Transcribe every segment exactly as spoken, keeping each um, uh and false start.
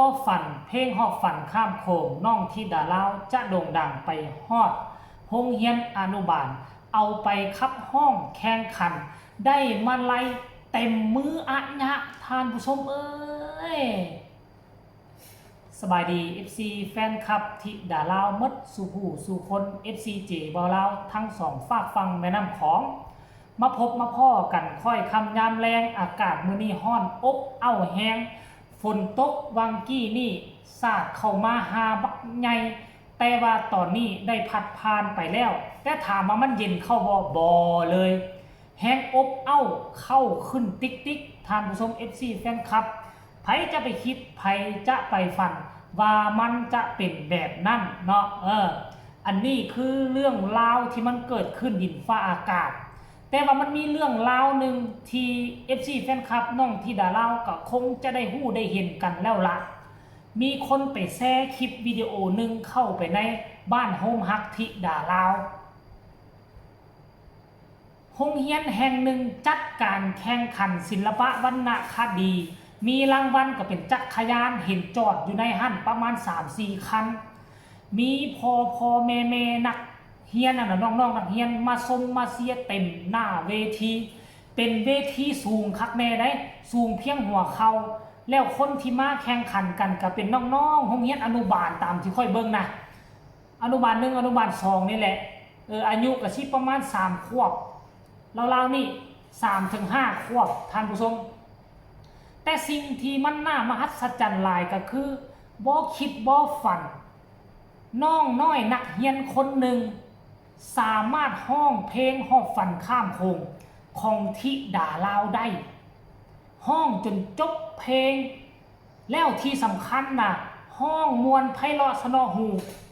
ฮอดฝัน เพลงฮอดฝันข้ามโขง น้องธิดาลาวจะโด่งดังไปฮอดโรงเรียนอนุบาล เอาไปขับฮ้องแข่งขัน ได้มาลัยเต็มมืออะยะ ท่านผู้ชมเอ้ย สบายดี เอฟซี แฟนคลับธิดาลาวหมดสู่ผู้สู่คน เอฟซี เจบ่าวลาวทั้งสองฟากฝั่งแม่น้ำของ มาพบมาพ้อกันค่อยค่ำยามแลง อากาศมื้อนี้ฮ้อนอบอ้าวแฮง ฝนตกวังกี้นี่สาดเข้ามาหาบักใหญ่ แต่ว่าตอนนี้ได้พัดผ่านไปแล้ว แต่ถามว่ามันเย็นเข้าบ่ บ่เลย แฮงอบอ้าวเข้าขึ้นติ๊กติ๊ก ท่านผู้ชม เอฟซี แฟนคลับ ไผจะไปคิด ไผจะไปฝัน ว่ามันจะเป็นแบบนั้นเนาะ เออ อันนี้คือเรื่องราวที่มันเกิดขึ้นดินฟ้าอากาศ แต่ว่ามันมีเรื่องราวหนึ่งที่ เอฟซี แฟนคลับน้องธิดาลาวก็คงจะได้ฮู้ได้เห็นกันแล้วละ มีคนไปแชร์คลิปวิดีโอหนึ่งเข้าไปในบ้านโฮมฮักธิดาลาว โรงเรียนแห่งหนึ่งจัดการแข่งขันศิลปะวรรณคดี มีรางวัลก็เป็นจักรยาน เห็นจอดอยู่ในหั้นประมาณสามสี่คัน มีพ่อพ่อแม่แม่นักเรียนนั่นน่ะ น้องๆนักเรียนมาชมมาเชียร์เต็มหน้าเวที เป็นเวทีสูงคักแน่เด้ สูงเพียงหัวเข่า แล้วคนที่มาแข่งขันกันก็เป็นน้องๆโรงเรียนอนุบาลตามที่ข้อยเบิ่งนะ อนุบาลหนึ่ง อนุบาลสองนี่แหละ เออ อายุก็สิประมาณสามขวบ ราวๆนี่ สามถึงห้าขวบ ท่านผู้ชม แต่สิ่งที่มันน่ามหัศจรรย์หลายก็คือ บ่คิดบ่ฝัน น้องน้อยนักเรียนคนหนึ่ง สามารถฮ้องเพลงฮอดฝันข้ามโขงของธิดาลาวได้ ฮ้องจนจบเพลง แล้วที่สำคัญน่ะ ฮ้องม่วนไพเราะเสนาะหู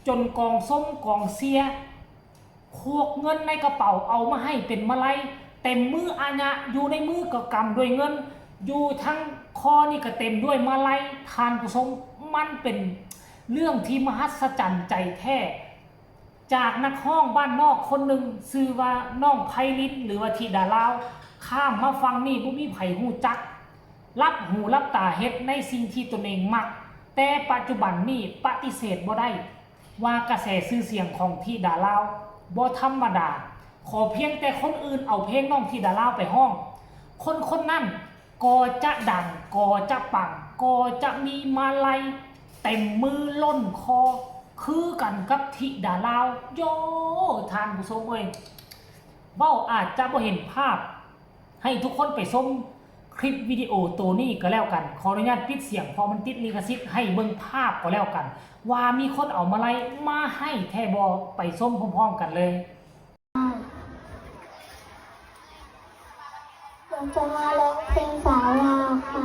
จนกองชมกองเชียร์ ควักเงินในกระเป๋าเอามาให้เป็นมาลัย เต็มมืออะยะ อยู่ในมือก็กำด้วยเงิน อยู่ทั้งคอนี่ก็เต็มด้วยมาลัย ท่านผู้ชม มันเป็นเรื่องที่มหัศจรรย์ใจแท้ จากนักฮ้องบ้านนอกคนหนึ่ง ชื่อว่าน้องไพริน หรือว่าธิดาลาว ข้ามมาฝั่งนี่บ่มีไผฮู้จัก หลับหูหลับตาเฮ็ดในสิ่งที่ตนเองมัก แต่ปัจจุบันนี่ปฏิเสธบ่ได้ ว่ากระแสชื่อเสียงของธิดาลาวบ่ธรรมดา ขอเพียงแต่คนอื่นเอาเพลงน้องธิดาลาวไปฮ้อง คนคนนั้นก็จะดัง ก็จะปัง ก็จะมีมาลัยเต็มมือล้นคอ คือกันกับธิดาลาว โย่ ท่านผู้ชมเอ้ย เว้าอาจจะบ่เห็นภาพ ให้ทุกคนไปชมคลิปวิดีโอตัวนี้ก็แล้วกัน ขออนุญาตปิดเสียง เพราะมันติดลิขสิทธิ์ ให้เบิ่งภาพก็แล้วกัน ว่ามีคนเอามาลัยมาให้แท้บ่ ไปชมพร้อมๆกันเลย ผมจะมาร้องเพลงสาวลาวค่ะ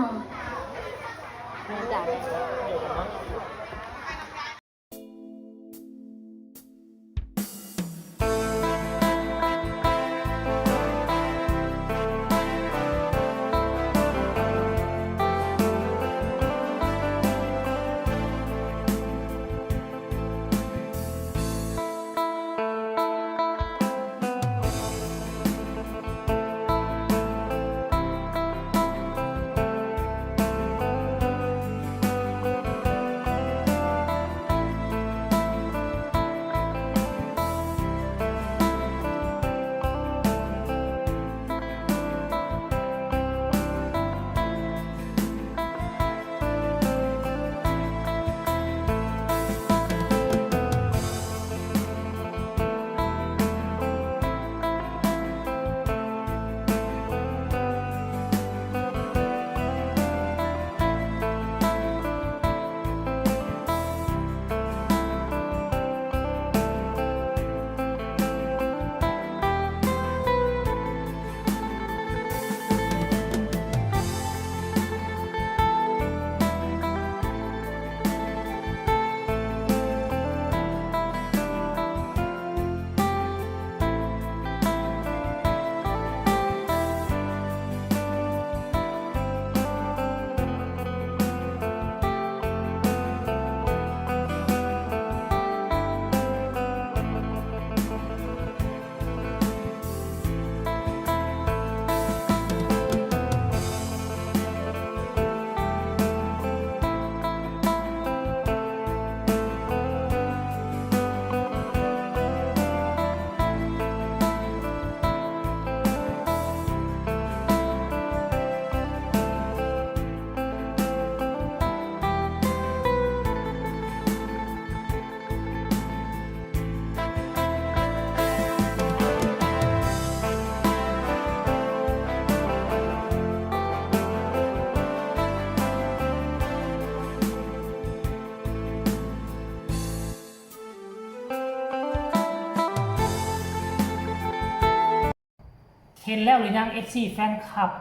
เห็นแล้วหรือยัง เอฟซี แฟนคลับ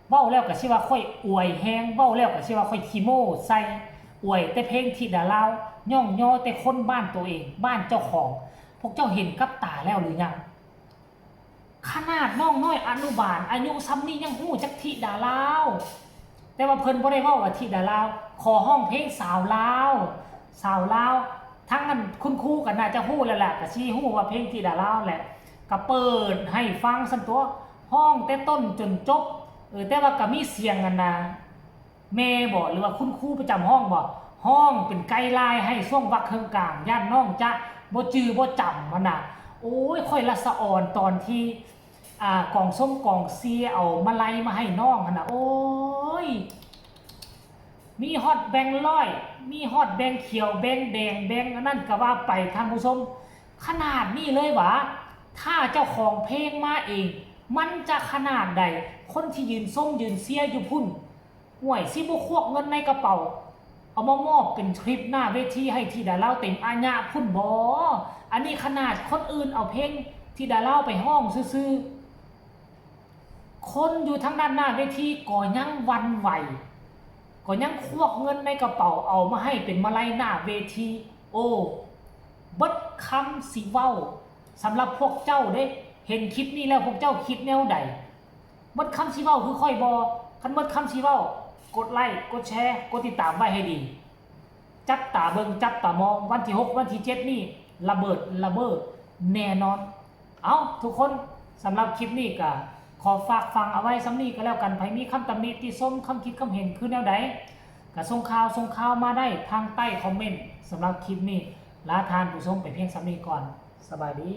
เว้าแล้วก็สิว่าข้อยอวยแฮง เว้าแล้วก็สิว่าข้อยขี้โม้ใส่ อวยแต่เพลงธิดาลาว ย่องยอแต่คนบ้านตัวเอง บ้านเจ้าของ พวกเจ้าเห็นกับตาแล้วหรือยัง ขนาดน้องน้อยอนุบาล อายุส่ำนี้ยังฮู้จักธิดาลาว แต่ว่าเพิ่นบ่ได้เว้าว่าธิดาลาว ขอฮ้องเพลงสาวลาว สาวลาว ทั้งอันคุณครูก็น่าจะฮู้แล้วแหละ ก็สิฮู้ว่าเพลงธิดาลาวแหละ ก็เปิดให้ฟังซั่นตั๊ว ฮ้องแต่ต้นจนจบ เออ แต่ว่าก็มีเสียงอันน่ะ แม่บ่ หรือว่าคุณครูประจำห้องบ่ ฮ้องเป็นไกด์ไลน์ให้ช่วงวรรคเครื่องกลาง ย่านน้องจะบ่จื่อบ่จำหั้นน่ะ โอ้ย ข้อยละสะออนตอนที่ อ่า กองส้มกองเชียร์เอามาลัยมาให้น้องหั้นน่ะ โอ้ย มีฮอดแบงค์ร้อย มีฮอดแบงค์เขียว แบงค์แดง แบงค์อันนั้นก็ว่าไป ท่านผู้ชม ขนาดนี้เลยหวา ถ้าเจ้าของเพลงมาเอง มันจะขนาดใด คนที่ยืนส้มยืนเชียร์อยู่พุ้น ห่วย สิบ่ควักเงินในกระเป๋า เอามามอบเป็นทริปหน้าเวทีให้ธิดาลาวเต็มอาญะพุ้นบ่ อันนี้ขนาดคนอื่นเอาเพลงธิดาลาวไปฮ้องซื่อๆ คนอยู่ทางด้านหน้าเวทีก็ยังหวั่นไหว ก็ยังควักเงินในกระเป๋าเอามาให้เป็นมาลัยหน้าเวที โอ้ เบิดคำสิเว้า สำหรับพวกเจ้าเด้ เห็นคลิปนี้แล้วพวกเจ้าคิดแนวใด เบิดคำสิเว้าคือข้อยบ่ คันเบิดคำสิเว้า กดไลค์ กดแชร์ กดติดตามไว้ให้ดี จับตาเบิ่ง จับตามอง วันที่หก วันที่เจ็ดนี่ ระเบิดระเบ้อแน่นอน เอ้า ทุกคน สำหรับคลิปนี้ก็ขอฝากฝังเอาไว้ส่ำนี้ก็แล้วกัน ไผมีคำตำหนิติชม คำคิดคำเห็นคือแนวใด ก็ส่งข่าว ส่งข่าวมาได้ทางใต้คอมเมนต์ สำหรับคลิปนี้ ลาท่านผู้ชมไปเพียงส่ำนี้ก่อน สบายดี